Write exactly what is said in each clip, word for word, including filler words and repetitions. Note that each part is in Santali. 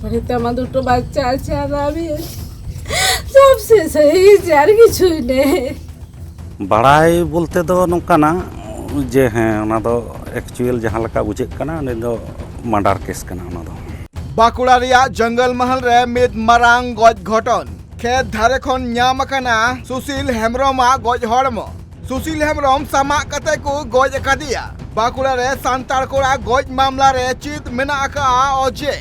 বাড়িতে আমার দুটো বাচ্চা আছে, আর আমি সব শেষ হয়ে গেছি, আর কিছুই নেই। ᱵᱟᱲᱟᱭ ᱵᱚᱞᱛᱮ ᱫᱚ ᱱᱚᱝᱠᱟᱱᱟ ᱡᱮ ᱦᱮᱸ, ᱚᱱᱟ ᱫᱚ ᱮᱠᱪᱩᱭᱮᱞ ᱡᱟᱦᱟᱸ ᱞᱮᱠᱟ ᱵᱩᱡᱷᱟᱹᱜ ᱠᱟᱱᱟ, ᱩᱱᱤ ᱫᱚ ᱢᱟᱨᱰᱟᱨ ᱠᱮᱥ ᱠᱟᱱᱟ ᱚᱱᱟ ᱫᱚ᱾ ᱵᱟᱸᱠᱩᱲᱟ ᱨᱮᱭᱟᱜ ᱡᱚᱝᱜᱚᱞ ᱢᱚᱦᱚᱞ ᱨᱮ ᱢᱤᱫ ᱢᱟᱨᱟᱝ ᱜᱚᱡ ᱜᱷᱚᱴᱚᱱ᱾ ᱠᱷᱮᱛ ᱫᱷᱟᱨᱮ ᱠᱷᱚᱱ ᱧᱟᱢ ᱟᱠᱟᱱᱟ ᱥᱩᱥᱤᱞ ᱦᱮᱢᱵᱨᱚᱢᱟᱜ ᱜᱚᱡ ᱦᱚᱲᱢᱚ᱾ ᱥᱩᱥᱤᱞ ᱦᱮᱢᱵᱨᱚᱢ ᱥᱟᱢᱟᱜ ᱠᱟᱛᱮ ᱠᱚ ᱜᱚᱡ ᱟᱠᱟᱫᱮᱭᱟ᱾ ᱵᱟᱸᱠᱩᱲᱟ ᱨᱮ ᱥᱟᱱᱛᱟᱲ ᱠᱚᱲᱟ ᱜᱚᱡ ᱢᱟᱢᱞᱟ ᱨᱮ ᱪᱮᱫ ᱢᱮᱱᱟᱜ ᱟᱠᱟᱫᱼᱟ ᱚᱡᱮ?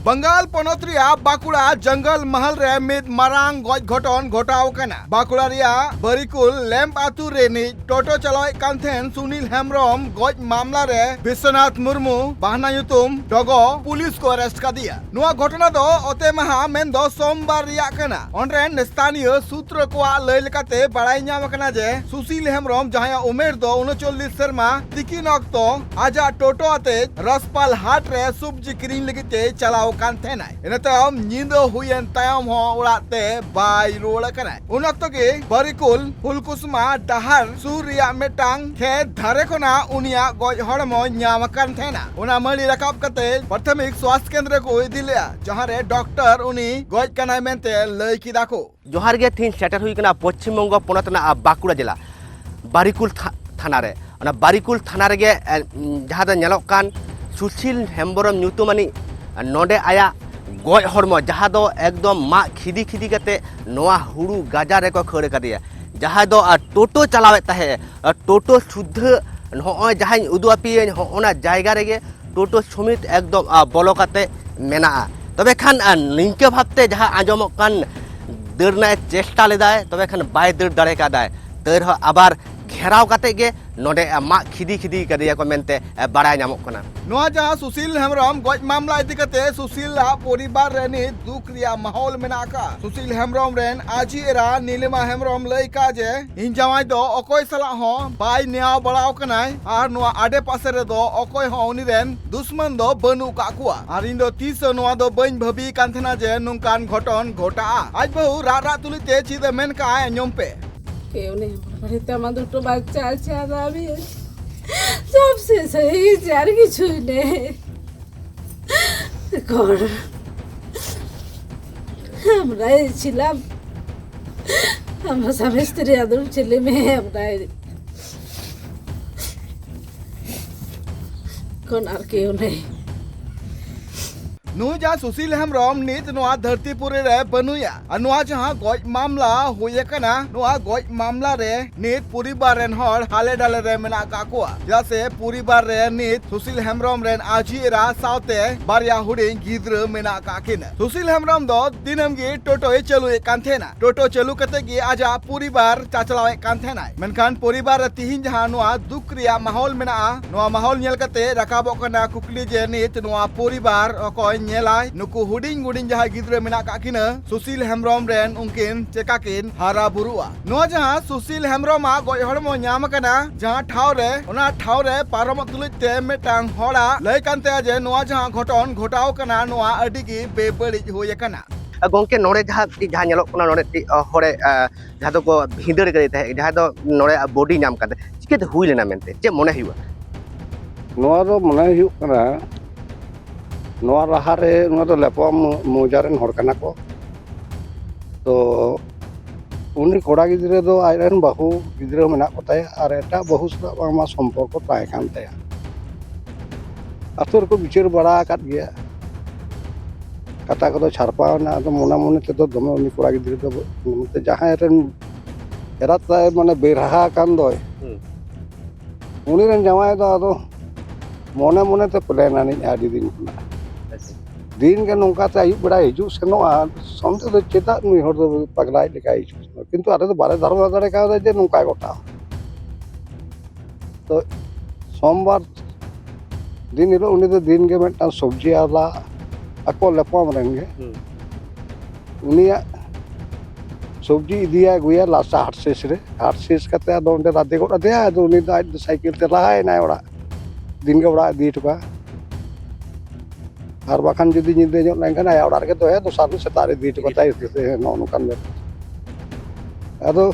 ᱵᱟᱝᱜᱟᱞ ᱯᱚᱱᱚᱛ ᱨᱮᱭᱟᱜ ᱵᱟᱸᱠᱩᱲᱟ ᱡᱚᱝᱜᱚᱞ ᱢᱚᱦᱚᱞ ᱨᱮ ᱢᱤᱫ ᱢᱟᱨᱟᱝ ᱜᱚᱡ ᱜᱷᱚᱴᱚᱱ ᱜᱷᱚᱴᱟᱣ ᱟᱠᱟᱱᱟ᱾ ᱵᱟᱸᱠᱩᱲᱟ ᱨᱮᱭᱟᱜ ᱵᱟᱨᱤᱠᱩᱞ ᱞᱮᱢᱯ ᱟᱹᱛᱩ ᱨᱤᱱᱤᱡ ᱴᱳᱴᱳ ᱪᱟᱞᱟᱣᱮᱫ ᱠᱟᱱ ᱛᱟᱦᱮᱱ ᱥᱩᱱᱤᱞ ᱦᱮᱢᱵᱨᱚᱢ ᱜᱚᱡ ᱢᱟᱢᱞᱟ ᱨᱮ ᱵᱤᱥᱣᱚᱱᱟᱛᱷ ᱢᱩᱨᱢᱩ ᱵᱟᱦᱱᱟ ᱧᱩᱛᱩᱢ ᱰᱚᱜᱚ ᱯᱩᱞᱤᱥ ᱠᱚ ᱟᱨᱮᱥᱴ ᱠᱟᱫᱮᱭᱟ᱾ ᱱᱚᱣᱟ ᱜᱷᱚᱴᱚᱱᱟ ᱫᱚ ᱚᱛᱮ ᱢᱟᱦᱟ ᱢᱮᱱᱫᱚ ᱥᱳᱢᱵᱟᱨ ᱨᱮᱭᱟᱜ ᱠᱟᱱᱟ᱾ ᱚᱸᱰᱮᱱ ᱥᱛᱷᱟᱱᱤᱭᱚ ᱥᱩᱛᱨᱚ ᱠᱚᱣᱟᱜ ᱞᱟᱹᱭ ᱞᱮᱠᱟᱛᱮ ᱵᱟᱲᱟᱭ ᱧᱟᱢ ᱟᱠᱟᱱᱟ ᱡᱮ ᱥᱩᱥᱤᱞ ᱦᱮᱢᱵᱨᱚᱢ, ᱡᱟᱦᱟᱸᱭᱟᱜ ᱩᱢᱮᱨ ᱫᱚ ᱩᱱᱩᱪᱚᱞᱞᱤᱥ ᱥᱮᱨᱢᱟ, ᱛᱤᱠᱤᱱ ᱚᱠᱛᱚ ᱟᱡᱟᱜ ᱴᱳᱴᱳ ᱟᱛᱮ ᱨᱟᱥᱯᱟᱞ ᱦᱟᱴ ᱨᱮ ᱥᱚᱵᱡᱤ ᱠᱤᱨᱤᱧ ᱞᱟᱹᱜᱤᱫ ᱛᱮ ᱪᱟᱞᱟᱣ ᱠᱟᱱ ᱛᱟᱦᱮᱱᱟᱭ᱾ ᱤᱱᱟᱹ ᱛᱟᱭᱚᱢ ᱧᱤᱫᱟᱹ ᱦᱩᱭᱮᱱ ᱛᱟᱭᱚᱢ ᱦᱚᱸ ᱚᱲᱟᱜ ᱛᱮ ᱵᱟᱭ ᱨᱩᱣᱟᱹᱲ ᱟᱠᱟᱱᱟᱭ᱾ ᱩᱱ ᱚᱠᱛᱚ ᱜᱮ ᱵᱟᱨᱤᱠᱩᱞ ᱯᱷᱩᱞᱠᱩᱥᱢᱟ ᱰᱟᱦᱟᱨ ᱥᱩᱨ ᱨᱮᱭᱟᱜ ᱢᱤᱫᱴᱟᱝ ᱠᱷᱮᱛ ᱫᱷᱟᱨᱮ ᱠᱷᱚᱱᱟᱜ ᱩᱱᱤᱭᱟᱜ ᱜᱚᱡ ᱦᱚᱲᱢᱚ ᱧᱟᱢ ᱟᱠᱟᱱ ᱛᱟᱦᱮᱱᱟ᱾ ᱚᱱᱟ ᱢᱟᱹᱲᱤ ᱨᱟᱠᱟᱵ ᱠᱟᱛᱮ ᱯᱨᱟᱛᱷᱚᱢᱤᱠ ᱥᱣᱟᱥᱛᱷ ᱠᱮᱱᱫᱨᱚ ᱠᱚ ᱤᱫᱤ ᱞᱮᱫᱼᱟ, ᱡᱟᱦᱟᱸ ᱨᱮ ᱰᱚᱠᱴᱚᱨ ᱩᱱᱤ ᱜᱚᱡ ᱠᱟᱱᱟᱭ ᱢᱮᱱᱛᱮ ᱞᱟᱹᱭ ᱠᱮᱫᱟ ᱠᱚ᱾ ᱡᱚᱦᱟᱨ ᱜᱮ, ᱛᱮᱦᱮᱧ ᱥᱮᱴᱮᱨ ᱦᱩᱭ ᱠᱟᱱᱟ ᱯᱚᱪᱷᱤᱢ ᱵᱚᱝᱜᱚ ᱯᱚᱱᱚᱛ ᱨᱮᱱᱟᱜ ᱵᱟᱸᱠᱩᱲᱟ ᱡᱮᱞᱟ ᱵᱟᱨᱤᱠᱩᱞ ᱛᱷᱟ-, ᱛᱷᱟᱱᱟ ᱨᱮ᱾ ᱚᱱᱟ ᱵᱟᱨᱤᱠᱩᱞ ᱛᱷᱟᱱᱟ ᱨᱮᱜᱮ, ᱮ, ᱡᱟᱦᱟᱸ ᱫᱚ ᱧᱮᱞᱚᱜ ᱠᱟᱱ ᱥᱩᱥᱤᱞ ᱦᱮᱢᱵᱨᱚᱢ ᱧᱩᱛᱩᱢᱟᱱᱤᱡ ᱱᱚᱰᱮ ᱟᱭᱟᱜ ᱜᱚᱡ ᱦᱚᱲᱢᱚ, ᱡᱟᱦᱟᱸ ᱫᱚ ᱮᱠᱫᱚᱢ ᱢᱟᱜ ᱠᱷᱤᱫᱤ ᱠᱷᱤᱫᱤ ᱠᱟᱛᱮ ᱱᱚᱣᱟ ᱦᱩᱲᱩ ᱜᱟᱡᱟᱲ ᱨᱮᱠᱚ ᱠᱷᱟᱹᱲ ᱠᱟᱫᱮᱭᱟ᱾ ᱡᱟᱦᱟᱸᱭ ᱫᱚ, ᱟ, ᱴᱳᱴᱳ ᱪᱟᱞᱟᱣᱮᱫ ᱛᱟᱦᱮᱸᱫ, ᱟ, ᱴᱳᱴᱳ ᱥᱩᱫᱽᱫᱷᱟᱹ ᱱᱚᱜᱼᱚᱭ ᱡᱟᱦᱟᱸᱧ ᱩᱫᱩᱜ ᱟᱯᱮᱭᱟᱹᱧ, ᱦᱚᱸᱜᱼᱚᱱᱟ ᱡᱟᱭᱜᱟ ᱨᱮᱜᱮ ᱴᱳᱴᱳ ᱥᱚᱢᱮᱛ ᱮᱠᱫᱚᱢ, ᱟ, ᱵᱚᱞᱚ ᱠᱟᱛᱮ ᱢᱮᱱᱟᱜᱼᱟ᱾ ᱛᱚᱵᱮ ᱠᱷᱟᱱ, ᱟ, ᱱᱤᱝᱠᱟᱹ ᱵᱷᱟᱵᱛᱮ ᱡᱟᱦᱟᱸ ᱟᱸᱡᱚᱢᱚᱜ ᱠᱟᱱ, ᱫᱟᱹᱲ ᱨᱮᱱᱟᱜ ᱮ ᱪᱮᱥᱴᱟ ᱞᱮᱫᱟᱭ, ᱛᱚᱵᱮ ᱠᱷᱟᱱ ᱵᱟᱭ ᱫᱟᱹᱲ ᱫᱟᱲᱮ ᱠᱟᱫᱟᱭ᱾ ᱛᱟᱹᱣ ᱨᱮᱦᱚᱸ ᱟᱵᱟᱨ ᱜᱷᱮᱨᱟᱣ ᱠᱟᱛᱮ ᱜᱮ ᱱᱚᱰᱮ, ᱟ, ᱢᱟᱜ ᱠᱷᱤᱫᱤ ᱠᱷᱤᱫᱤ ᱠᱟᱫᱮᱭᱟ ᱠᱚ ᱢᱮᱱᱛᱮ, ᱟ, ᱵᱟᱲᱟᱭ ᱧᱟᱢᱚᱜ ᱠᱟᱱᱟ᱾ ᱱᱚᱣᱟ ᱡᱟᱦᱟᱸ ᱥᱩᱥᱤᱞ ᱦᱮᱢᱵᱨᱚᱢ ᱜᱚᱡ ᱢᱟᱢᱞᱟ ᱤᱫᱤ ᱠᱟᱛᱮ ᱥᱩᱥᱤᱞ ᱟᱜ ᱯᱚᱨᱤᱵᱟᱨ ᱨᱮ ᱱᱤᱛ ᱫᱩᱠ ᱨᱮᱭᱟᱜ ᱢᱟᱦᱚᱞ ᱢᱮᱱᱟᱜ ᱟᱠᱟᱫ᱾ ᱥᱩᱥᱤᱞ ᱦᱮᱢᱵᱨᱚᱢ ᱨᱮᱱ ᱟᱹᱡᱤ ᱮᱨᱟ ᱱᱤᱞᱤᱢᱟ ᱦᱮᱢᱵᱨᱚᱢ ᱞᱟᱹᱭ ᱠᱟᱜ ᱡᱮ, ᱤᱧ ᱡᱟᱶᱟᱭ ᱫᱚ ᱚᱠᱚᱭ ᱥᱟᱞᱟᱜ ᱦᱚᱸ ᱵᱟᱭ ᱱᱮᱭᱟᱣ ᱵᱟᱲᱟᱣ ᱠᱟᱱᱟᱭ ᱟᱨ ᱱᱚᱣᱟ ᱟᱰᱮ ᱯᱟᱥᱮ ᱨᱮᱫᱚ ᱚᱠᱚᱭ ᱦᱚᱸ ᱩᱱᱤ ᱨᱮᱱ ᱫᱩᱥᱢᱟᱱ ᱫᱚ ᱵᱟᱹᱱᱩᱜ ᱠᱟᱜ ᱠᱚᱣᱟ᱾ ᱟᱨ ᱤᱧ ᱫᱚ ᱛᱤᱥ ᱦᱚᱸ ᱱᱚᱣᱟ ᱫᱚ ᱵᱟᱹᱧ ᱵᱷᱟᱹᱵᱤ ᱠᱟᱱ ᱛᱟᱦᱮᱱᱟ ᱡᱮ ᱱᱚᱝᱠᱟᱱ ᱜᱷᱚᱴᱚᱱ ᱜᱷᱚᱴᱟᱜᱼᱟ᱾ ᱟᱡ ᱵᱟᱹᱦᱩ ᱨᱟᱜ ᱨᱟᱜ ᱛᱩᱞᱩᱡ ᱛᱮ ᱪᱮᱫ ᱮ ᱢᱮᱱ ᱠᱟᱜᱼᱟ, ᱟᱸᱡᱚᱢ ᱯᱮ᱾ কেউ নেই আমার বাড়িতে, আমার দুটো বাচ্চা আছে, আর আমি সব শেষ হয়ে গেছি, আর কিছুই নেই। এখন আমরাই ছিলাম, আমার স্বামী স্ত্রী আদৌ ছেলে মেয়ে, আমরাই এখন আর কেউ নেই। ᱱᱩᱭ ᱡᱟᱦᱟᱸ ᱥᱩᱥᱤᱞ ᱦᱮᱢᱵᱨᱚᱢ ᱱᱤᱛ ᱱᱚᱣᱟ ᱫᱷᱟᱹᱨᱛᱤ ᱯᱩᱨᱤ ᱨᱮ ᱵᱟᱹᱱᱩᱭᱟ᱾ ᱟᱨ ᱱᱚᱣᱟ ᱡᱟᱦᱟᱸ ᱜᱚᱡ ᱢᱟᱢᱞᱟ ᱦᱩᱭ ᱟᱠᱟᱱᱟ, ᱱᱚᱣᱟ ᱜᱚᱡ ᱢᱟᱢᱞᱟ ᱨᱮ ᱱᱤᱛ ᱯᱚᱨᱤᱵᱟᱨ ᱨᱮᱱ ᱦᱚᱲ ᱦᱟᱞᱮ ᱰᱟᱞᱮ ᱨᱮ ᱢᱮᱱᱟᱜ ᱟᱠᱟᱫ ᱠᱚᱣᱟ᱾ ᱪᱮᱫᱟᱜ ᱥᱮ ᱯᱚᱨᱤᱵᱟᱨ ᱨᱮ ᱱᱤᱛ ᱥᱩᱥᱤᱞ ᱦᱮᱢᱵᱨᱚᱢ ᱨᱮᱱ ᱟᱡᱤᱡ ᱮᱨᱟ ᱥᱟᱶᱛᱮ ᱵᱟᱨᱭᱟ ᱦᱩᱰᱤᱧ ᱜᱤᱫᱽᱨᱟᱹ ᱢᱮᱱᱟᱜ ᱟᱠᱟᱫ ᱠᱤᱱᱟ᱾ ᱥᱩᱥᱤᱞ ᱦᱮᱢᱵᱨᱚᱢ ᱫᱚ ᱫᱤᱱᱟᱹᱢ ᱜᱮ ᱴᱳᱴᱳᱭ ᱪᱟᱹᱞᱩᱭᱮᱫ ᱠᱟᱱ ᱛᱟᱦᱮᱱᱟ᱾ ᱴᱳᱴᱳ ᱪᱟᱹᱞᱩ ᱠᱟᱛᱮ ᱜᱮ ᱟᱡᱟᱜ ᱯᱚᱨᱤᱵᱟᱨ ᱪᱟᱪᱞᱟᱣᱮᱫ ᱠᱟᱱ ᱛᱟᱦᱮᱱᱟᱭ᱾ ᱢᱮᱱᱠᱷᱟᱱ ᱯᱚᱨᱤᱵᱟᱨ ᱨᱮ ᱛᱤᱦᱤᱧ ᱡᱟᱦᱟᱸ ᱱᱚᱣᱟ ᱫᱩᱠ ᱨᱮᱭᱟᱜ ᱢᱟᱦᱚᱞ ᱢᱮᱱᱟᱜᱼᱟ, ᱱᱚᱣᱟ ᱢᱟᱦᱚᱞ ᱧᱮᱞ ᱠᱟᱛᱮ ᱨᱟᱠᱟᱵᱚᱜ ᱠᱟᱱᱟ ᱠᱩᱠᱞᱤ ᱡᱮ ᱱᱤᱛ ᱱᱚᱣᱟ ᱯᱚᱨᱤᱵᱟᱨ ᱚᱠᱚᱭ ᱧᱮᱞᱟᱭ? ᱱᱩᱠᱩ ᱦᱩᱰᱤᱧ ᱦᱩᱰᱤᱧ ᱡᱟᱦᱟᱸᱭ ᱜᱤᱫᱽᱨᱟᱹ ᱢᱮᱱᱟᱜ ᱠᱟᱜ ᱠᱤᱱᱟᱹ ᱥᱩᱥᱤᱞ ᱦᱮᱢᱵᱨᱚᱢ ᱨᱮᱱ, ᱩᱱᱠᱤᱱ ᱪᱮᱠᱟ ᱠᱤᱱ ᱦᱟᱨᱟ ᱵᱩᱨᱩᱜᱼᱟ? ᱱᱚᱣᱟ ᱡᱟᱦᱟᱸ ᱥᱩᱥᱤᱞ ᱦᱮᱢᱵᱨᱚᱢᱟᱜ ᱜᱚᱡ ᱦᱚᱲᱢᱚ ᱧᱟᱢ ᱟᱠᱟᱱᱟ ᱡᱟᱦᱟᱸ ᱴᱷᱟᱶ ᱨᱮ, ᱚᱱᱟ ᱴᱷᱟᱶ ᱨᱮ ᱯᱟᱨᱚᱢᱚᱜ ᱛᱩᱞᱩᱡ ᱛᱮ ᱢᱤᱫᱴᱟᱝ ᱦᱚᱲᱟᱜ ᱞᱟᱹᱭ ᱠᱟᱱ ᱛᱟᱭᱟ ᱡᱮ ᱱᱚᱣᱟ ᱡᱟᱦᱟᱸ ᱜᱷᱚᱴᱚᱱ ᱜᱷᱚᱴᱟᱣ ᱟᱠᱟᱱᱟ, ᱱᱚᱣᱟ ᱟᱹᱰᱤ ᱜᱮ ᱵᱮᱵᱟᱹᱲᱤᱡ ᱦᱩᱭ ᱟᱠᱟᱱᱟ᱾ ᱜᱚᱝᱠᱮ, ᱱᱚᱰᱮ ᱡᱟᱦᱟᱸ ᱡᱟᱦᱟᱸ ᱧᱮᱞᱚᱜ ᱠᱟᱱᱟ, ᱱᱚᱰᱮ ᱢᱤᱫᱴᱤᱡ ᱦᱚᱲᱮ ᱡᱟᱦᱟᱸ ᱫᱚᱠᱚ ᱵᱷᱤᱸᱫᱟᱹᱲ ᱠᱟᱫᱮ ᱛᱟᱦᱮᱸᱫ, ᱡᱟᱦᱟᱸᱭ ᱫᱚ ᱱᱚᱰᱮ ᱵᱚᱰᱤ ᱧᱟᱢ ᱠᱟᱛᱮ ᱪᱤᱠᱟᱹᱛᱮ ᱦᱩᱭ ᱞᱮᱱᱟ ᱢᱮᱱᱛᱮ ᱪᱮᱫ ᱢᱚᱱᱮ ᱦᱩᱭᱩᱜᱼᱟ? ᱱᱚᱣᱟ ᱫᱚ ᱢᱚᱱᱮ ᱦᱩᱭᱩᱜ ᱠᱟᱱᱟ, ᱱᱚᱣᱟ ᱞᱟᱦᱟᱨᱮ ᱱᱚᱣᱟ ᱫᱚ ᱞᱮᱯᱚ ᱢᱚ- ᱢᱚᱣᱡᱟ ᱨᱮᱱ ᱦᱚᱲ ᱠᱟᱱᱟ ᱠᱚ᱾ ᱛᱚ ᱩᱱᱤ ᱠᱚᱲᱟ ᱜᱤᱫᱽᱨᱟᱹ ᱫᱚ ᱟᱡ ᱨᱮᱱ ᱵᱟᱹᱦᱩ ᱜᱤᱫᱽᱨᱟᱹ ᱢᱮᱱᱟᱜ ᱠᱚᱛᱟᱭᱟ ᱟᱨ ᱮᱴᱟᱜ ᱵᱟᱹᱦᱩ ᱥᱟᱞᱟᱜ ᱵᱟᱝᱢᱟ ᱥᱚᱢᱯᱚᱨᱠᱚ ᱛᱟᱦᱮᱸ ᱠᱟᱱ ᱛᱟᱭᱟ᱾ ᱟᱛᱳ ᱨᱮᱠᱚ ᱵᱤᱪᱟᱹᱨ ᱵᱟᱲᱟ ᱟᱠᱟᱫ ᱜᱮᱭᱟ, ᱠᱟᱛᱷᱟ ᱠᱚᱫᱚ ᱪᱷᱟᱨᱯᱟᱣ ᱮᱱᱟ᱾ ᱟᱫᱚ ᱢᱚᱱᱮ ᱢᱚᱱᱮ ᱛᱮᱫᱚ ᱫᱚᱢᱮ ᱩᱱᱤ ᱠᱚᱲᱟ ᱜᱤᱫᱽᱨᱟᱹ ᱫᱚ ᱢᱟᱱᱮ ᱡᱟᱦᱟᱸᱭ ᱨᱮᱱ ᱮᱨᱟ ᱛᱟᱭ ᱢᱟᱱᱮ ᱵᱮᱨᱦᱟ ᱟᱠᱟᱱ ᱫᱚᱭ, ᱦᱩᱸ᱾ ᱩᱱᱤ ᱨᱮᱱ ᱡᱟᱶᱟᱭ ᱫᱚ ᱟᱫᱚ ᱢᱚᱱᱮ ᱢᱚᱱᱮ ᱛᱮ ᱯᱞᱮᱱ ᱟᱹᱱᱤᱡ ᱟᱹᱰᱤ ᱫᱤᱱ ᱠᱷᱚᱱᱟᱜ᱾ ᱫᱤᱱ ᱜᱮ ᱱᱚᱝᱠᱟ ᱛᱮ ᱟᱹᱭᱩᱵ ᱵᱮᱲᱟᱭ ᱦᱤᱡᱩᱜ ᱥᱮᱱᱚᱜᱼᱟ᱾ ᱥᱚᱱᱫᱮ ᱫᱚ ᱪᱮᱫᱟᱜ ᱱᱩᱭ ᱦᱚᱲ ᱫᱚ ᱯᱟᱜᱽᱞᱟᱭᱤᱡ ᱞᱮᱠᱟᱭ ᱦᱤᱡᱩᱜ ᱥᱮᱱᱚᱜᱼᱟ? ᱠᱤᱱᱛᱩ ᱟᱞᱮ ᱫᱚ ᱵᱟᱞᱮ ᱫᱷᱟᱨᱚᱱᱟ ᱫᱟᱲᱮ ᱠᱟᱣᱫᱟ ᱡᱮ ᱱᱚᱝᱠᱟᱭ ᱜᱷᱚᱴᱟᱣᱟ᱾ ᱛᱚ ᱥᱳᱢᱵᱟᱨ ᱫᱤᱱ ᱦᱤᱞᱳᱜ ᱩᱱᱤ ᱫᱚ ᱫᱤᱱ ᱜᱮ ᱢᱤᱫᱴᱟᱝ ᱥᱚᱵᱽᱡᱤ ᱟᱣᱞᱟ, ᱟᱠᱚ ᱞᱮᱯᱚᱢ ᱨᱮᱱ ᱜᱮ᱾ ᱦᱩᱸ᱾ ᱩᱱᱤᱭᱟᱜ ᱥᱚᱵᱽᱡᱤ ᱤᱫᱤᱭᱟᱭ ᱟᱹᱜᱩᱭᱟ ᱞᱟᱥᱟ ᱦᱟᱴ ᱥᱮᱥ ᱨᱮ᱾ ᱦᱟᱴ ᱥᱮᱥ ᱠᱟᱛᱮ ᱟᱫᱚ ᱚᱸᱰᱮ ᱞᱟᱫᱮ ᱜᱚᱫ ᱟᱫᱮᱭᱟ᱾ ᱟᱫᱚ ᱩᱱᱤ ᱫᱚ ᱟᱡ ᱫᱚ ᱥᱟᱭᱠᱮᱞ ᱛᱮ ᱞᱟᱦᱟᱭᱮᱱᱟᱭ ᱚᱲᱟᱜ᱾ ᱫᱤᱱ ᱜᱮ ᱚᱲᱟᱜ ᱤᱫᱤ ᱦᱚᱴᱚ ᱠᱟᱜᱼᱟ᱾ ᱟᱨ ᱵᱟᱠᱷᱟᱱ ᱡᱩᱫᱤ ᱧᱤᱫᱟᱹ ᱧᱚᱜ ᱞᱮᱱᱠᱷᱟᱱ ᱟᱭᱟᱜ ᱚᱲᱟᱜ ᱨᱮᱜᱮ ᱫᱚᱦᱚᱭᱟ, ᱫᱚᱥᱟᱨ ᱦᱤᱞᱳᱜ ᱥᱮᱛᱟᱜ ᱨᱮ ᱤᱫᱤ ᱦᱚᱴᱚ ᱠᱟᱛᱟᱭ᱾ ᱦᱮᱸ, ᱱᱚᱜᱼᱚ ᱱᱚᱝᱠᱟᱱ ᱵᱮᱯᱟᱨ᱾ ᱟᱫᱚ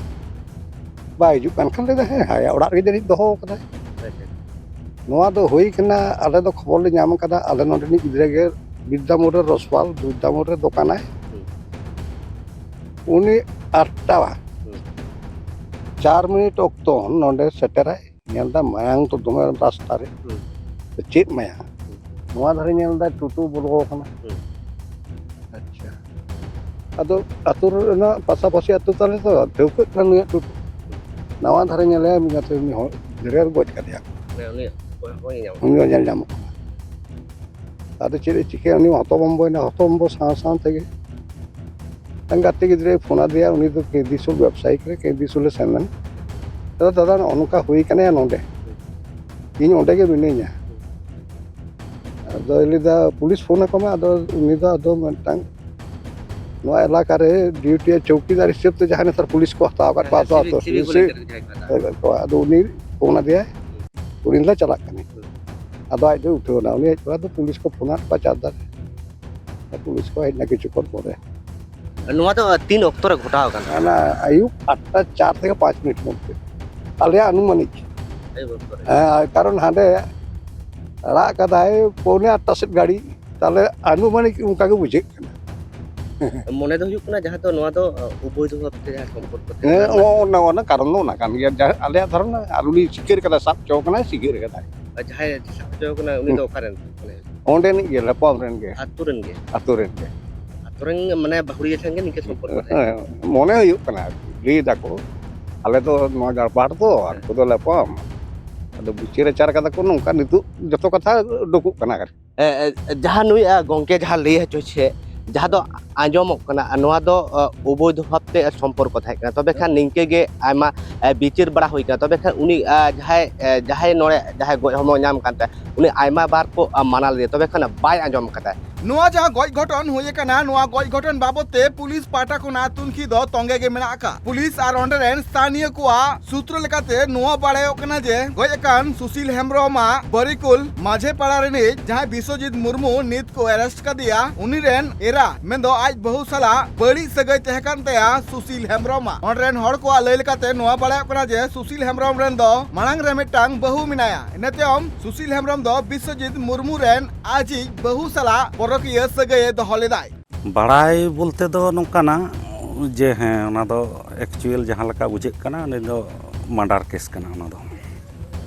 ᱵᱟᱭ ᱦᱤᱡᱩᱜ ᱠᱟᱱ ᱠᱷᱟᱱ ᱞᱟᱹᱭᱫᱟ, ᱦᱮᱸ, ᱟᱭᱟᱜ ᱚᱲᱟᱜ ᱨᱮᱜᱮ ᱡᱟᱹᱱᱤᱡ ᱫᱚᱦᱚ ᱠᱟᱫᱟᱭ᱾ ᱱᱚᱣᱟ ᱫᱚ ᱦᱩᱭ ᱠᱟᱱᱟ, ᱟᱞᱮ ᱫᱚ ᱠᱷᱚᱵᱚᱨ ᱞᱮ ᱧᱟᱢ ᱠᱟᱫᱟ, ᱟᱞᱮ ᱱᱚᱰᱮᱱᱤᱡ ᱜᱤᱫᱽᱨᱟᱹ ᱜᱮ ᱵᱤᱨᱫᱟ ᱢᱳᱲ ᱨᱮ ᱨᱚᱥᱯᱟᱞ, ᱵᱤᱨᱫᱟ ᱢᱳᱲ ᱨᱮ ᱫᱚᱠᱟᱱᱟᱭ᱾ ᱦᱩᱸ᱾ ᱩᱱᱤ ᱟᱴᱴᱟ ᱪᱟᱨ ᱢᱤᱱᱤᱴ ᱚᱠᱛᱚ ᱱᱚᱰᱮ ᱥᱮᱴᱮᱨᱟᱭ, ᱧᱮᱞ ᱫᱟ ᱢᱟᱭᱟᱝ ᱛᱚ ᱫᱚᱢᱮ ᱨᱟᱥᱛᱟ ᱨᱮ᱾ ᱦᱩᱸ᱾ ᱪᱮᱫ ᱢᱟᱭᱟᱝ? ᱦᱩᱸ᱾ ᱱᱚᱣᱟ ᱫᱷᱟᱨᱮ ᱧᱮᱞ ᱫᱟ ᱴᱳᱴᱳ ᱵᱚᱞᱚ ᱟᱠᱟᱱᱟ᱾ ᱦᱩᱸ᱾ ᱟᱪᱪᱷᱟ᱾ ᱟᱫᱚ ᱟᱹᱛᱩ ᱨᱮᱱᱟᱜ ᱯᱟᱥᱟᱯᱟᱥᱤ ᱟᱹᱛᱩ ᱛᱟᱞᱮ ᱛᱚ, ᱴᱷᱟᱹᱣᱠᱟᱹᱜ ᱠᱟᱱ ᱱᱩᱭᱟᱜ ᱴᱳᱴᱳ᱾ ᱱᱟᱣᱟ ᱫᱷᱟᱨᱮ ᱧᱮᱞᱮᱭᱟ ᱢᱤᱫ ᱜᱟᱛᱮ ᱩᱱᱤ ᱦᱚᱲ ᱜᱤᱫᱽᱨᱟᱹ ᱜᱚᱡ ᱠᱟᱫᱮᱭᱟ ᱠᱚ᱾ ᱦᱮᱸ, ᱩᱱᱤ ᱚᱠᱚᱭ ᱦᱚᱸ ᱵᱟᱭ ᱧᱟᱢ ᱩᱱᱤ ᱦᱚᱸ ᱧᱮᱞ ᱧᱟᱢᱚᱜ ᱠᱟᱱᱟ᱾ ᱟᱫᱚ ᱪᱮᱫ ᱮ ᱪᱤᱠᱟᱹᱭᱟ? ᱩᱱᱤ ᱦᱚᱛᱚᱵᱚᱢᱵᱚᱭᱮᱱᱟ, ᱦᱚᱛᱚᱵᱚᱢᱵᱚ ᱥᱟᱶ ᱥᱟᱶ ᱛᱮᱜᱮ ᱜᱟᱛᱮ ᱜᱤᱫᱽᱨᱟᱹᱭ ᱯᱷᱳᱱ ᱟᱫᱮᱭᱟ, ᱩᱱᱤ ᱫᱚ ᱠᱮᱸᱫᱤᱥᱩᱞ ᱵᱮᱵᱽᱥᱟᱭᱤ ᱠᱟᱱᱟᱭ, ᱠᱮᱸᱫᱤᱥᱩᱞᱮ ᱥᱮᱱ ᱞᱮᱱᱟ᱾ ᱫᱟᱫᱟ, ᱫᱟᱫᱟ, ᱱᱚᱜᱼᱚ ᱱᱚᱝᱠᱟ ᱦᱩᱭ ᱠᱟᱱᱟ ᱱᱚᱰᱮ, ᱤᱧ ᱚᱸᱰᱮ ᱜᱮ ᱢᱤᱱᱟᱹᱧᱟ᱾ ᱟᱫᱚᱭ ᱞᱟᱹᱭᱫᱟ, "ᱯᱩᱞᱤᱥ ᱯᱷᱳᱱ ᱟᱠᱚ ᱢᱮ", ᱟᱫᱚ ᱩᱱᱤ ᱫᱚ ᱟᱫᱚ ᱢᱤᱫᱴᱟᱝ ᱱᱚᱣᱟ ᱮᱞᱟᱠᱟ ᱨᱮ ᱰᱤᱭᱩᱴᱤ ᱪᱚᱣᱠᱤᱫᱟᱨ ᱦᱤᱥᱟᱹᱵ ᱛᱮ ᱡᱟᱦᱟᱸᱭ ᱱᱮᱛᱟᱨ ᱯᱩᱞᱤᱥ ᱠᱚ ᱦᱟᱛᱟᱣ ᱟᱠᱟᱫ ᱠᱚᱣᱟ, ᱦᱮᱸ, ᱟᱛᱳ ᱥᱤᱵᱤᱠ, ᱟᱛᱳ ᱥᱤᱵᱤᱠ ᱥᱤᱵᱤᱠ ᱵᱷᱚᱞᱮᱱᱴᱤᱭᱟᱨ ᱡᱟᱦᱟᱸᱭ ᱠᱚ ᱦᱟᱛᱟᱣ᱾ ᱦᱳᱭ, ᱟᱫᱚ ᱩᱱᱤ ᱯᱷᱳᱱ ᱟᱫᱮᱭᱟᱭ, ᱩᱱᱤ ᱞᱮ ᱪᱟᱞᱟᱜ ᱠᱟᱱᱟ᱾ ᱟᱫᱚ ᱟᱡ ᱫᱚᱭ ᱩᱴᱷᱟᱹᱣ ᱮᱱᱟ, ᱩᱱᱤ ᱦᱮᱡ ᱯᱚᱨᱮ ᱫᱚ ᱯᱩᱞᱤᱥ ᱠᱚ ᱯᱷᱳᱱ ᱟᱫ ᱠᱚᱣᱟ ᱪᱟᱨ ᱫᱷᱟᱨᱮ᱾ ᱯᱩᱞᱤᱥ ᱠᱚ ᱦᱮᱡ ᱮᱱᱟ ᱠᱤᱪᱷᱩ ᱠᱷᱚᱱ ᱯᱚᱨᱮ᱾ ᱱᱚᱣᱟ ᱫᱚ ᱛᱤᱱ ᱚᱠᱛᱚ ᱨᱮ ᱜᱷᱚᱴᱟᱣ ᱟᱠᱟᱱᱟ? ᱚᱱᱟ ᱟᱹᱭᱩᱵ ᱟᱴᱴᱟ ᱪᱟᱨ ᱛᱷᱮᱠᱮ ᱯᱟᱸᱪ ᱢᱤᱱᱤᱴ ᱢᱚᱫᱽᱫᱷᱮ, ᱟᱞᱮᱭᱟᱜ ᱟᱹᱱᱩᱢᱟᱱᱤᱠ᱾ ᱟᱹᱭᱩᱵ ᱚᱠᱛᱚ ᱨᱮ? ᱦᱮᱸ, ᱠᱟᱨᱚᱱ ᱦᱟᱸᱰᱮ ᱟᱲᱟᱜ ᱠᱟᱫᱟᱭ ᱯᱚᱣᱱᱮ ᱟᱴᱴᱟ ᱥᱮᱫ ᱜᱟᱹᱲᱤ, ᱛᱟᱦᱞᱮ ᱟᱹᱱᱩᱢᱟᱱᱤᱠ ᱚᱱᱠᱟ ᱜᱮ ᱵᱩᱡᱷᱟᱹᱜ ᱠᱟᱱᱟ᱾ ᱢᱚᱱᱮ ᱫᱚ ᱦᱩᱭᱩᱜ ᱠᱟᱱᱟ ᱡᱟᱦᱟᱸ ᱫᱚ ᱱᱚᱣᱟ ᱫᱚ, ᱚ, ᱚᱵᱳᱭᱫᱷᱚ ᱵᱷᱟᱵᱛᱮ ᱡᱟᱦᱟᱸ ᱥᱚᱢᱯᱚᱨᱠᱚ ᱛᱟᱦᱮᱸ ᱦᱮᱸ, ᱠᱟᱱᱟ᱾ ᱚ-, ᱚᱱᱟ, ᱚᱱᱟ ᱠᱟᱨᱚᱱ ᱫᱚ ᱚᱱᱟ ᱠᱟᱱ ᱜᱮᱭᱟ, ᱡᱟᱦᱟᱸ ᱟᱞᱮᱭᱟᱜ ᱫᱷᱟᱨᱚᱱᱟ, ᱟᱨ ᱩᱱᱤ ᱥᱤᱠᱟᱹᱨ ᱠᱟᱫᱟᱭ, ᱥᱟᱵ ᱦᱚᱪᱚ ᱠᱟᱱᱟᱭ, ᱥᱤᱠᱟᱹᱨ ᱠᱟᱫᱟᱭ᱾ ᱟᱨ ᱡᱟᱦᱟᱸᱭ ᱥᱟᱵ ᱦᱚᱪᱚ ᱠᱟᱱᱟ, ᱩᱱᱤ ᱫᱚ ᱦᱩᱸ᱾ ᱚᱠᱟᱨᱮᱱ? ᱢᱟᱱᱮ ᱚᱸᱰᱮᱱᱤᱡ ᱜᱮ, ᱞᱮᱯᱟᱢ ᱨᱮᱱ ᱜᱮ᱾ ᱟᱛᱳ ᱨᱮᱱ ᱜᱮ? ᱟᱛᱳ ᱨᱮᱱ ᱜᱮ᱾ ᱟᱛᱳ ᱨᱮᱱ, ᱢᱟᱱᱮ, ᱵᱟᱹᱦᱩᱲᱤᱭᱟᱹ ᱴᱷᱮᱱ ᱜᱮ ᱱᱤᱝᱠᱟᱹ ᱥᱚᱢᱯᱚᱨᱠᱚ ᱛᱟᱦᱮᱸ ᱠᱟᱱᱟ? ᱦᱮᱸ, ᱢᱚᱱᱮ ᱦᱩᱭᱩᱜ ᱠᱟᱱᱟ ᱟᱨᱠᱤ, ᱞᱟᱹᱭ ᱫᱟᱠᱚ, ᱟᱞᱮ ᱫᱚ ᱱᱚᱣᱟ ᱡᱟᱲᱯᱟᱦᱟᱴ ᱫᱚ, ᱟᱨ ᱦᱮᱸ᱾ ᱩᱱᱠᱩ ᱫᱚ ᱞᱮᱯᱟᱢ᱾ ᱟᱫᱚ ᱵᱤᱪᱟᱹᱨ ᱟᱪᱟᱨ ᱠᱟᱫᱟ ᱠᱚ ᱱᱚᱝᱠᱟ, ᱱᱤᱛᱚᱜ ᱡᱚᱛᱚ ᱠᱟᱛᱷᱟ ᱩᱰᱩᱠᱚᱜ ᱠᱟᱱᱟ ᱟᱨᱠᱤ᱾ ᱮ, ᱮ, ᱡᱟᱦᱟᱸ ᱱᱩᱭ, ᱟ, ᱜᱚᱝᱠᱮ ᱡᱟᱦᱟᱸ ᱞᱟᱹᱭ ᱦᱚᱪᱚᱭ ᱪᱮ, ᱡᱟᱦᱟᱸ ᱫᱚ ᱟᱸᱡᱚᱢᱚᱜ ᱠᱟᱱᱟ, ᱱᱚᱣᱟ ᱫᱚ, ᱟ, ᱚᱵᱳᱭᱫᱷᱚ ᱵᱷᱟᱵᱽ ᱛᱮ ᱥᱚᱢᱯᱚᱨᱠᱚ ᱛᱟᱦᱮᱸ ᱠᱟᱱᱟ᱾ ᱛᱚᱵᱮ ᱠᱷᱟᱱ ᱱᱤᱝᱠᱟᱹ ᱜᱮ ᱟᱭᱢᱟ, ᱟ, ᱵᱤᱪᱟᱹᱨ ᱵᱟᱲᱟ ᱦᱩᱭ ᱠᱟᱱᱟ᱾ ᱛᱚᱵᱮ ᱠᱷᱟᱱ ᱩᱱᱤ, ᱟ, ᱡᱟᱦᱟᱸᱭ, ᱮ, ᱡᱟᱦᱟᱸᱭ ᱱᱚᱰᱮ ᱡᱟᱦᱟᱸᱭ ᱜᱚᱡ ᱦᱚᱲᱢᱚ ᱧᱟᱢ ᱠᱟᱱ ᱛᱟᱭ, ᱩᱱᱤ ᱟᱭᱢᱟ ᱵᱟᱨ ᱠᱚ, ᱟ, ᱢᱟᱱᱟ ᱞᱮᱫᱮᱭᱟ, ᱛᱚᱵᱮ ᱠᱷᱟᱱ ᱵᱟᱭ ᱟᱸᱡᱚᱢ ᱠᱟᱫᱟ᱾ ᱱᱚᱣᱟ ᱡᱟᱦᱟᱸ ᱜᱚᱡ ᱜᱷᱚᱴᱚᱱ ᱦᱩᱭ ᱟᱠᱟᱱᱟ, ᱱᱚᱣᱟ ᱜᱚᱡ ᱜᱷᱚᱴᱚᱱ ᱵᱟᱵᱚᱛ ᱛᱮ ᱯᱩᱞᱤᱥ ᱯᱟᱦᱴᱟ ᱠᱷᱚᱱᱟᱜ ᱛᱩᱱᱠᱷᱤ ᱫᱚ ᱛᱚᱸᱜᱮ ᱜᱮ ᱢᱮᱱᱟᱜ ᱟᱠᱟᱫ᱾ ᱯᱩᱞᱤᱥ ᱟᱨ ᱚᱸᱰᱮ ᱨᱮᱱ ᱥᱛᱷᱟᱱᱤᱭᱚ ᱠᱚᱣᱟᱜ ᱥᱩᱛᱨᱚ ᱞᱮᱠᱟᱛᱮ ᱱᱚᱣᱟ ᱵᱟᱲᱟᱭᱚᱜ ᱠᱟᱱᱟ ᱡᱮ ᱜᱚᱡ ᱟᱠᱟᱱ ᱥᱩᱥᱤᱞ ᱦᱮᱢᱵᱨᱚᱢᱟᱜ ᱵᱟᱨᱤᱠᱩᱞ ᱢᱟᱡᱷᱮ ᱯᱟᱲᱟ ᱨᱤᱱᱤᱡ ᱡᱟᱦᱟᱸᱭ ᱵᱤᱥᱣᱚᱡᱤᱛ ᱢᱩᱨᱢᱩ ᱱᱤᱛ ᱠᱚ ᱮᱨᱮᱥᱴ ᱠᱟᱫᱮᱭᱟ, ᱩᱱᱤ ᱨᱮᱱ ᱮᱨᱟ ᱢᱮᱱᱫᱚ ᱟᱡ ᱵᱟᱹᱦᱩ ᱥᱟᱞᱟᱜ ᱵᱟᱹᱲᱤᱡ ᱥᱟᱹᱜᱟᱹᱭ ᱛᱟᱦᱮᱸ ᱠᱟᱱ ᱛᱟᱭᱟ ᱥᱩᱥᱤᱞ ᱦᱮᱢᱵᱨᱚᱢᱟᱜ᱾ ᱚᱸᱰᱮ ᱨᱮᱱ ᱦᱚᱲ ᱠᱚᱣᱟᱜ ᱞᱟᱹᱭ ᱞᱮᱠᱟᱛᱮ ᱱᱚᱣᱟ ᱵᱟᱲᱟᱭᱚᱜ ᱠᱟᱱᱟ ᱡᱮ ᱥᱩᱥᱤᱞ ᱦᱮᱢᱵᱨᱚᱢ ᱨᱮᱱ ᱫᱚ ᱢᱟᱲᱟᱝ ᱨᱮ ᱢᱤᱫᱴᱟᱝ ᱵᱟᱹᱦᱩ ᱢᱮᱱᱟᱭᱟ᱾ ᱤᱱᱟᱹ ᱛᱟᱭᱚᱢ ᱥᱩᱥᱤᱞ ᱦᱮᱢᱵᱨᱚᱢ ᱫᱚ ᱵᱤᱥᱣᱚᱡᱤᱛ ᱢᱩᱨᱢᱩ ᱨᱮᱱ ᱟᱡᱤᱡ ᱵᱟᱹᱦᱩ ᱥᱟᱞᱟᱜ ᱯᱚᱨᱚᱠᱤᱭᱟᱹ ᱥᱟᱹᱜᱟᱹᱭᱮ ᱫᱚᱦᱚ ᱞᱮᱫᱟᱭ᱾ ᱵᱟᱲᱟᱭ ᱵᱚᱞᱛᱮ ᱫᱚ ᱱᱚᱝᱠᱟᱱᱟ, ᱡᱮ ᱦᱮᱸ, ᱚᱱᱟ ᱫᱚ ᱮᱠᱪᱩᱭᱮᱞ ᱡᱟᱦᱟᱸ ᱞᱮᱠᱟ ᱵᱩᱡᱷᱟᱹᱜ ᱠᱟᱱᱟ, ᱩᱱᱤ ᱫᱚ ᱢᱟᱨᱰᱟᱨ ᱠᱮᱥ ᱠᱟᱱᱟ᱾ ᱚᱱᱟ ᱫᱚ,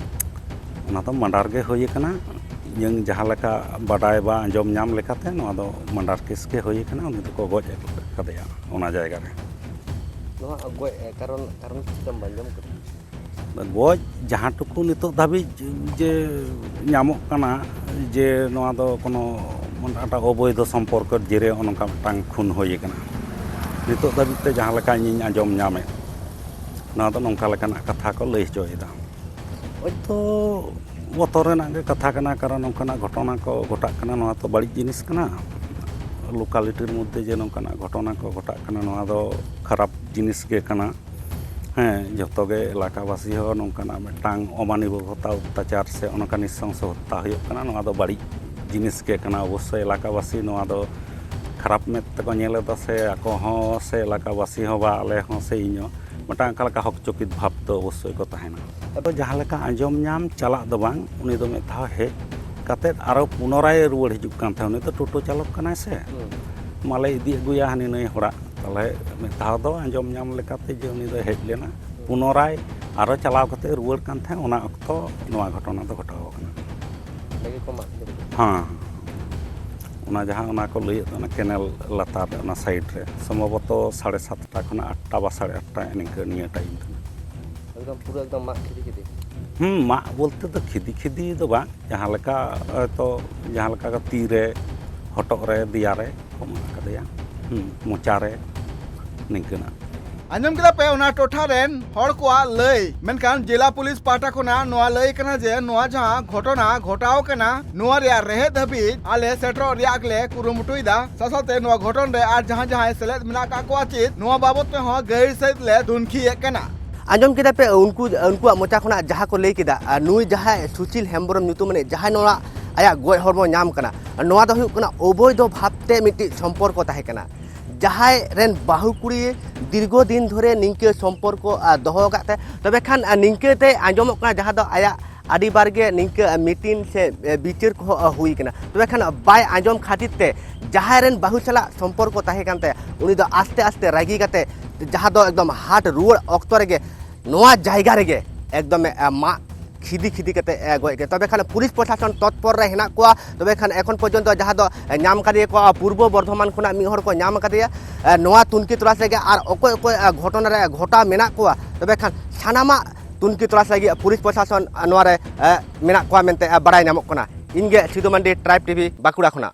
ᱚᱱᱟ ᱫᱚ ᱢᱟᱨᱰᱟᱨ ᱜᱮ ᱦᱩᱭ ᱟᱠᱟᱱᱟ᱾ ᱤᱧᱟᱹᱝ ᱡᱟᱦᱟᱸ ᱞᱮᱠᱟ ᱵᱟᱰᱟᱭ ᱵᱟ ᱟᱸᱡᱚᱢ ᱧᱟᱢ ᱞᱮᱠᱟᱛᱮ, ᱱᱚᱣᱟ ᱫᱚ ᱢᱟᱨᱰᱟᱨ ᱠᱮᱥ ᱜᱮ ᱦᱩᱭ ᱟᱠᱟᱱᱟ᱾ ᱩᱱᱤ ᱫᱚᱠᱚ ᱜᱚᱡ ᱟᱠᱟᱫᱮᱭᱟ ᱚᱱᱟ ᱡᱟᱭᱜᱟ ᱨᱮ᱾ ᱱᱚᱣᱟ ᱜᱚᱡ ᱠᱟᱨᱚᱱ, ᱠᱟᱨᱚᱱ ᱪᱮᱫ ᱮᱢ ᱟᱸᱡᱚᱢ ᱠᱟᱫᱟ? ᱜᱚᱡ ᱡᱟᱦᱟᱸ ᱴᱩᱠᱩ ᱱᱤᱛᱚᱜ ᱫᱷᱟᱹᱵᱤᱡ ᱡᱮ ᱧᱟᱢᱚᱜ ᱠᱟᱱᱟ, ᱡᱮ ᱱᱚᱣᱟ ᱫᱚ ᱠᱳᱱᱳ ᱢᱟᱱᱮ ᱮᱴᱟᱜ ᱚᱵᱳᱭᱫᱷᱚ ᱥᱚᱢᱯᱚᱨᱠᱚ ᱡᱮᱨᱮ ᱱᱚᱜᱼᱚ ᱱᱚᱝᱠᱟ ᱢᱤᱫᱴᱟᱝ ᱠᱷᱩᱱ ᱦᱩᱭ ᱟᱠᱟᱱᱟ᱾ ᱱᱤᱛᱚᱜ ᱫᱷᱟᱹᱵᱤᱡ ᱛᱮ ᱡᱟᱦᱟᱸ ᱞᱮᱠᱟ ᱤᱧᱤᱧ ᱟᱸᱡᱚᱢ ᱧᱟᱢᱮᱫ, ᱱᱚᱣᱟ ᱫᱚ ᱱᱚᱝᱠᱟ ᱞᱮᱠᱟᱱᱟᱜ ᱠᱟᱛᱷᱟ ᱠᱚ ᱞᱟᱹᱭ ᱦᱚᱪᱚᱭᱮᱫᱟ᱾ ᱦᱳᱭᱛᱳ ᱵᱚᱛᱚᱨ ᱨᱮᱱᱟᱜ ᱜᱮ ᱠᱟᱛᱷᱟ ᱠᱟᱱᱟ, ᱠᱟᱨᱚᱱ ᱱᱚᱝᱠᱟᱱᱟᱜ ᱜᱷᱚᱴᱚᱱᱟ ᱠᱚ ᱜᱷᱚᱴᱟᱜ ᱠᱟᱱᱟ, ᱱᱚᱣᱟ ᱛᱚ ᱵᱟᱹᱲᱤᱡ ᱡᱤᱱᱤᱥ ᱠᱟᱱᱟ᱾ ᱞᱳᱠᱟᱞᱤᱴᱤᱨ ᱢᱚᱫᱽᱫᱷᱮ ᱡᱮ ᱱᱚᱝᱠᱟᱱᱟᱜ ᱜᱷᱚᱴᱚᱱᱟ ᱠᱚ ᱜᱷᱚᱴᱟᱜ ᱠᱟᱱᱟ, ᱱᱚᱣᱟ ᱫᱚ ᱠᱷᱟᱨᱟᱯ ᱡᱤᱱᱤᱥ ᱜᱮ ᱠᱟᱱᱟ᱾ ᱦᱮᱸ, ᱡᱚᱛᱚ ᱜᱮ ᱮᱞᱟᱠᱟᱵᱟᱥᱤ ᱦᱚᱸ ᱱᱚᱝᱠᱟᱱᱟᱜ ᱢᱤᱫᱴᱟᱝ ᱚᱢᱟᱱᱤᱵᱷᱚᱵᱚᱛᱟ ᱚᱛᱛᱟᱪᱟᱨ ᱥᱮ ᱚᱱᱠᱟ ᱱᱤᱥᱥᱚᱝᱥᱚ ᱦᱚᱛᱛᱟ ᱦᱩᱭᱩᱜ ᱠᱟᱱᱟ, ᱱᱚᱣᱟ ᱫᱚ ᱵᱟᱹᱲᱤᱡ ᱡᱤᱱᱤᱥ ᱜᱮ ᱠᱟᱱᱟ᱾ ᱚᱵᱚᱥᱥᱳᱭ ᱮᱞᱟᱠᱟᱵᱟᱥᱤ ᱱᱚᱣᱟ ᱫᱚ ᱠᱷᱟᱨᱟᱯ ᱢᱮᱫ ᱛᱮᱠᱚ ᱧᱮᱞ ᱮᱫᱟ ᱥᱮ ᱟᱠᱚ ᱦᱚᱸ ᱥᱮ ᱮᱞᱟᱠᱟᱵᱟᱥᱤ ᱦᱚᱸ ᱵᱟ ᱟᱞᱮ ᱦᱚᱸ ᱥᱮ ᱤᱧ ᱦᱚᱸ ᱢᱤᱫᱴᱟᱝ ᱚᱱᱠᱟ ᱞᱮᱠᱟ ᱦᱚᱠ ᱪᱚᱠᱤᱛ ᱵᱷᱟᱵᱽ ᱫᱚ ᱚᱵᱚᱥᱥᱳᱭ ᱠᱚ ᱛᱟᱦᱮᱱᱟ᱾ ᱟᱫᱚ ᱡᱟᱦᱟᱸ ᱞᱮᱠᱟ ᱟᱸᱡᱚᱢ ᱧᱟᱢ ᱪᱟᱞᱟᱜ ᱫᱚ ᱵᱟᱝ, ᱩᱱᱤ ᱫᱚ ᱢᱤᱫ ᱫᱷᱟᱣ ᱦᱮᱡ ᱠᱟᱛᱮᱫ ᱟᱨᱚ ᱯᱩᱱᱚᱨᱟᱭ ᱨᱩᱣᱟᱹᱲ ᱦᱤᱡᱩᱜ ᱠᱟᱱ ᱛᱟᱦᱮᱸᱫ᱾ ᱩᱱᱤ ᱫᱚ ᱴᱳᱴᱳ ᱪᱟᱞᱚᱠ ᱠᱟᱱᱟᱭ ᱥᱮ, ᱢᱟᱞᱮ ᱤᱫᱤ ᱟᱹᱜᱩᱭᱟ ᱦᱟᱹᱱᱤ ᱱᱟᱹᱭ ᱦᱚᱲᱟᱜ᱾ ᱛᱟᱦᱚᱞᱮ ᱢᱤᱫ ᱫᱷᱟᱣ ᱫᱚ ᱟᱸᱡᱚᱢ ᱧᱟᱢ ᱞᱮᱠᱟᱛᱮ ᱡᱮ ᱩᱱᱤ ᱫᱚᱭ ᱦᱮᱡ ᱞᱮᱱᱟ, ᱯᱩᱱᱚᱨᱟᱭ ᱟᱨᱚ ᱪᱟᱞᱟᱣ ᱠᱟᱛᱮ ᱨᱩᱣᱟᱹᱲ ᱠᱟᱱ ᱛᱟᱦᱮᱸᱫ, ᱚᱱᱟ ᱚᱠᱛᱚ ᱱᱚᱣᱟ ᱜᱷᱚᱴᱚᱱᱟ ᱫᱚ ᱜᱷᱚᱴᱟᱣ ᱟᱠᱟᱱᱟ᱾ ᱚᱸᱰᱮ ᱜᱮᱠᱚ ᱢᱟᱜ ᱠᱮᱫᱟ᱾ ᱦᱮᱸ, ᱚᱱᱟ ᱡᱟᱦᱟᱸ ᱚᱱᱟ ᱠᱚ ᱞᱟᱹᱭᱮᱫ ᱚᱱᱟ ᱠᱮᱱᱮᱞ ᱞᱟᱛᱟᱨ ᱨᱮ, ᱚᱱᱟ ᱥᱟᱭᱤᱰ ᱨᱮ, ᱥᱚᱢᱵᱷᱚᱵᱚᱛᱚ ᱥᱟᱲᱮ ᱥᱟᱛᱴᱟ ᱠᱷᱚᱱᱟᱜ ᱟᱴᱴᱟ ᱵᱟ ᱥᱟᱲᱮ ᱟᱴᱴᱟ ᱱᱤᱝᱠᱟᱹ ᱱᱤᱭᱟᱹ ᱴᱟᱭᱤᱢ ᱨᱮ᱾ ᱮᱠᱫᱚᱢ ᱯᱩᱨᱟᱹ ᱮᱠᱫᱚᱢ ᱢᱟᱜ ᱠᱷᱤᱫᱤ ᱠᱷᱤᱫᱤ᱾ ᱦᱩᱸ, ᱢᱟᱜ ᱵᱚᱞᱛᱮ ᱫᱚ ᱠᱷᱤᱫᱤ ᱠᱷᱤᱫᱤ ᱫᱚ ᱵᱟᱝ, ᱡᱟᱦᱟᱸ ᱞᱮᱠᱟ ᱦᱚᱭᱛᱚ ᱡᱟᱦᱟᱸ ᱞᱮᱠᱟ ᱛᱤ ᱨᱮ, ᱦᱚᱴᱚᱜ ᱨᱮ, ᱫᱮᱭᱟ ᱨᱮ ᱠᱚ ᱢᱟᱜ ᱠᱟᱫᱮᱭᱟ, ᱦᱩᱸ, ᱢᱚᱪᱟ ᱨᱮ, ᱱᱤᱝᱠᱟᱹᱱᱟᱜ᱾ ᱟᱸᱡᱚᱢ ᱠᱮᱫᱟ ᱯᱮ ᱚᱱᱟ ᱴᱚᱴᱷᱟ ᱨᱮᱱ ᱦᱚᱲ ᱠᱚᱣᱟᱜ ᱞᱟᱹᱭ᱾ ᱢᱮᱱᱠᱷᱟᱱ ᱡᱮᱞᱟ ᱯᱩᱞᱤᱥ ᱯᱟᱦᱴᱟ ᱠᱷᱚᱱᱟᱜ ᱱᱚᱣᱟ ᱞᱟᱹᱭ ᱠᱟᱱᱟ ᱡᱮ ᱱᱚᱣᱟ ᱡᱟᱦᱟᱸ ᱜᱷᱚᱴᱚᱱᱟ ᱜᱷᱚᱴᱟᱣ ᱠᱟᱱᱟ, ᱱᱚᱣᱟ ᱨᱮᱭᱟᱜ ᱨᱮᱦᱮᱫ ᱫᱷᱟᱹᱵᱤᱡ ᱟᱞᱮ ᱥᱮᱴᱮᱨᱚᱜ ᱨᱮᱭᱟᱜ ᱞᱮ ᱠᱩᱨᱩᱢᱩᱴᱩᱭᱮᱫᱟ᱾ ᱥᱟᱶᱥᱟᱶᱛᱮ ᱱᱚᱣᱟ ᱜᱷᱚᱴᱚᱱ ᱨᱮ ᱟᱨ ᱡᱟᱦᱟᱸ ᱡᱟᱦᱟᱸᱭ ᱥᱮᱞᱮᱫ ᱢᱮᱱᱟᱜ ᱟᱠᱟᱫ ᱠᱚᱣᱟ ᱪᱮᱫ, ᱱᱚᱣᱟ ᱵᱟᱵᱚᱛ ᱛᱮᱦᱚᱸ ᱜᱟᱹᱦᱤᱨ ᱥᱟᱹᱦᱤᱡ ᱞᱮ ᱛᱩᱱᱠᱷᱤᱭᱮᱫ ᱠᱟᱱᱟ᱾ ᱟᱸᱡᱚᱢ ᱠᱮᱫᱟ ᱯᱮ ᱩᱱᱠᱩ, ᱩᱱᱠᱩᱣᱟᱜ ᱢᱚᱪᱟ ᱠᱷᱚᱱᱟᱜ ᱡᱟᱦᱟᱸ ᱠᱚ ᱞᱟᱹᱭ ᱠᱮᱫᱟ, ᱟᱨ ᱱᱩᱭ ᱡᱟᱦᱟᱸᱭ ᱥᱩᱪᱤᱞ ᱦᱮᱢᱵᱨᱚᱢ ᱧᱩᱛᱩᱢ ᱟᱱᱤᱡ ᱡᱟᱦᱟᱸᱭ ᱱᱚᱣᱟ ᱟᱭᱟᱜ ᱜᱚᱡ ᱦᱚᱲᱢᱚ ᱧᱟᱢ ᱠᱟᱱᱟ, ᱱᱚᱣᱟ ᱫᱚ ᱦᱩᱭᱩᱜ ᱠᱟᱱᱟ ᱚᱵᱳᱭᱫᱷᱚ ᱵᱷᱟᱵᱽ ᱛᱮ ᱢᱤᱫᱴᱤᱡ ᱥᱚᱢᱯᱚᱨᱠᱚ ᱛᱟᱦᱮᱸ ᱠᱟᱱᱟ᱾ ᱡᱟᱦᱟᱸᱭ ᱨᱮᱱ ᱵᱟᱹᱦᱩ ᱠᱩᱲᱤ ᱫᱤᱨᱜᱷᱚ ᱫᱤᱱ ᱫᱷᱚᱨᱮ ᱱᱤᱝᱠᱟᱹ ᱥᱚᱢᱯᱚᱨᱠᱚ, ᱟᱨ, ᱫᱚᱦᱚ ᱟᱠᱟᱫ ᱛᱟᱭ᱾ ᱛᱚᱵᱮ ᱠᱷᱟᱱ, ᱟᱨ, ᱱᱤᱝᱠᱟᱹ ᱛᱮ ᱟᱸᱡᱚᱢᱚᱜ ᱠᱟᱱᱟ ᱡᱟᱦᱟᱸ ᱫᱚ ᱟᱭᱟᱜ ᱟᱹᱰᱤ ᱵᱟᱨ ᱜᱮ ᱱᱤᱝᱠᱟᱹ ᱢᱤᱴᱤᱝ ᱥᱮ ᱵᱤᱪᱟᱹᱨ ᱠᱚᱦᱚᱸ ᱦᱩᱭ ᱠᱟᱱᱟ᱾ ᱛᱚᱵᱮ ᱠᱷᱟᱱ ᱵᱟᱭ ᱟᱸᱡᱚᱢ ᱠᱷᱟᱹᱛᱤᱨ ᱛᱮ ᱡᱟᱦᱟᱸᱭ ᱨᱮᱱ ᱵᱟᱹᱦᱩ ᱥᱟᱞᱟᱜ ᱥᱚᱢᱯᱚᱨᱠᱚ ᱛᱟᱦᱮᱸ ᱠᱟᱱ ᱛᱟᱭᱟ, ᱩᱱᱤ ᱫᱚ ᱟᱥᱛᱮ ᱟᱥᱛᱮ ᱨᱟᱹᱜᱤ ᱠᱟᱛᱮ, ᱡᱟᱦᱟᱸ ᱫᱚ ᱮᱠᱫᱚᱢ ᱦᱟᱴ ᱨᱩᱣᱟᱹᱲ ᱚᱠᱛᱚ ᱨᱮᱜᱮ ᱱᱚᱣᱟ ᱡᱟᱭᱜᱟ ᱨᱮᱜᱮ ᱮᱠᱫᱚᱢ ᱮ ᱢᱟᱜ ᱠᱷᱤᱫᱤ ᱠᱷᱤᱫᱤ ᱠᱟᱛᱮ ᱮ ᱜᱚᱡ ᱠᱮᱫ᱾ ᱛᱚᱵᱮ ᱠᱷᱟᱱ ᱯᱩᱞᱤᱥ ᱯᱨᱚᱥᱟᱥᱚᱱ ᱛᱚᱛᱯᱚᱨ ᱨᱮ ᱦᱮᱱᱟᱜ ᱠᱚᱣᱟ᱾ ᱛᱚᱵᱮ ᱠᱷᱟᱱ ᱮᱠᱷᱚᱱ ᱯᱚᱨᱡᱚᱱᱛᱚ ᱡᱟᱦᱟᱸ ᱫᱚ ᱧᱟᱢ ᱠᱟᱫᱮᱭᱟ ᱠᱚ ᱯᱩᱨᱵᱚ ᱵᱚᱨᱫᱷᱚᱢᱟᱱ ᱠᱷᱚᱱᱟᱜ ᱢᱤᱫ ᱦᱚᱲ ᱠᱚ ᱧᱟᱢ ᱠᱟᱫᱮᱭᱟ᱾ ᱱᱚᱣᱟ ᱛᱩᱱᱠᱷᱤ ᱛᱚᱞᱟᱥ ᱨᱮᱜᱮ ᱟᱨ ᱚᱠᱚᱭ ᱚᱠᱚᱭ ᱜᱷᱚᱴᱚᱱᱟ ᱨᱮ ᱜᱷᱚᱴᱟᱣ ᱢᱮᱱᱟᱜ ᱠᱚᱣᱟ, ᱛᱚᱵᱮ ᱠᱷᱟᱱ ᱥᱟᱱᱟᱢᱟᱜ ᱛᱩᱱᱠᱷᱤ ᱛᱚᱞᱟᱥ ᱞᱟᱹᱜᱤᱫ ᱯᱩᱞᱤᱥ ᱯᱨᱚᱥᱟᱥᱚᱱ ᱱᱚᱣᱟ ᱨᱮ ᱢᱮᱱᱟᱜ ᱠᱚᱣᱟ ᱢᱮᱱᱛᱮ ᱵᱟᱲᱟᱭ ᱧᱟᱢᱚᱜ ᱠᱟᱱᱟ᱾ ᱤᱧ ᱜᱮ ᱥᱤᱫᱩ ᱢᱟᱱᱰᱤ, ᱴᱨᱟᱭᱤᱵᱽ ᱴᱤᱵᱷᱤ, ᱵᱟᱸᱠᱩᱲᱟ ᱠᱷᱚᱱᱟᱜ᱾